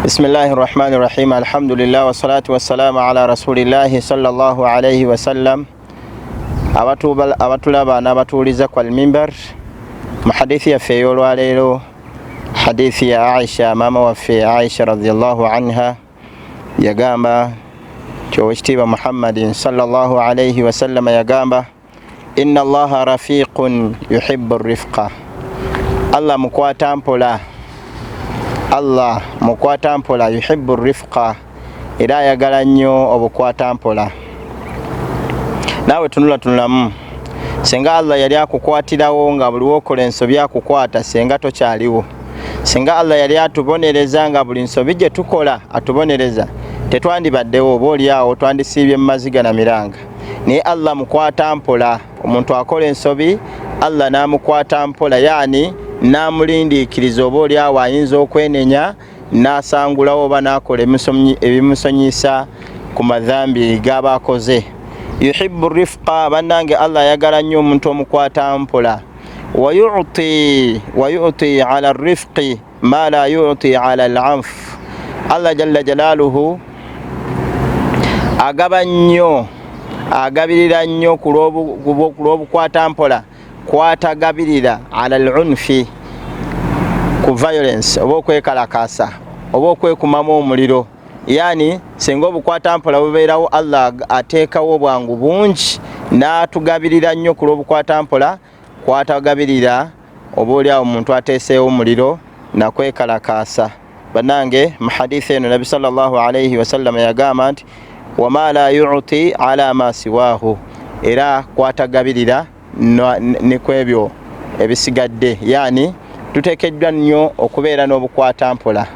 Bismillahi rahmani rahim. Alhamdulillah wassalatu wassalamu ala rasulillahi sallallahu alaihi wasallam. Abatulaba n'abatuwuliza ku Almimbar, mu hadithi yaffe ey'olwaleero, hadithi ya Aisha, maama waffe Aisha radiallahu anha, yagamba nti Owekitiibwa Muhammadin sallallahu alaihi wasallama yagamba: "Inna Allaha rafiqun yuhibbu rifqa." Allah mukwata mpola, Allah mukwata mpola, yuhibbu rifqa, era ayagala nnyo obukwata mpola. Naawe tunula tunulamu, senga Allah yali akukwatirawo nga buli wokola ensobi akukwata, senga tokyaliwo. Singa Allah yali atubonereza nga buli nsobi gye tukola atubonereza, tetwandibaddewo, oba oliawo twandisiibye mu maziga na miranga. Naye Allah mukwata mpola. Omuntu akola ensobi, Allah n'amukwata mpola, yaani n'amulindiikiriza, oba oliawo ayinza okwenenya n'asangulawo oba n'akola ebimusonyisa ku madhambi g'aba akoze. Yuhibbu rifqa, bannange, Allah ayagala nnyo omuntu omukwata mpola. Wayuti ala rifqi ma la yuti ala al-anf. Allah jalla jalaluhu agaba nnyo, agabirira nnyo ku lw'obukwata mpola kwatagabirira ala al-unfi, ku violence oba okwekalakasa oba okwekumamu omuliro. Yani singa obukwata mpola bubeerawo, Allah ateekawo obwangu bungi n'atugabirira nnyo ku lw'obukwata mpola kwatagabirira oba oli awo omuntu ateeseewo omuliro nakwekalakaasa. Bannange, mu hadithi eno Nabi sallallahu alaihi wasallama yagamba nti wama la yuti ala ma siwahu, era kwatagabirira ne kwebyo ebisigadde. Yani tuteekeddwa nnyo okubeera n'obukwata mpola.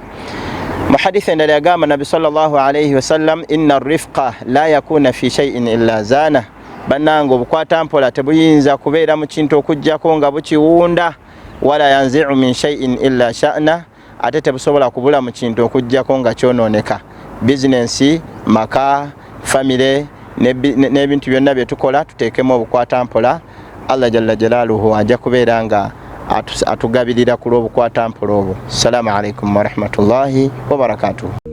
Mu hadithi endala yagamba Nabi sallallahu alaihi wasallam: "Inna rifqa la yakuna fi shay'in illa zana." Bannange, obukwata mpola tebuyinza kubeera mu kintu okugjako nga bukiwunda. Wala yanziu min shay'in illa sha'na, ate tebusobola kubula mu kintu okugjako nga kyonooneka. Bizinensi, maka, famire n'ebintu byonna bye tukola, tuteekemu obukwata mpola. Allah jalla jalaluhu ajja kubeera nga atugabirira ku lw'obukwata mpola obwo. Assalamu alaikum warahmatullahi wabarakatuhu.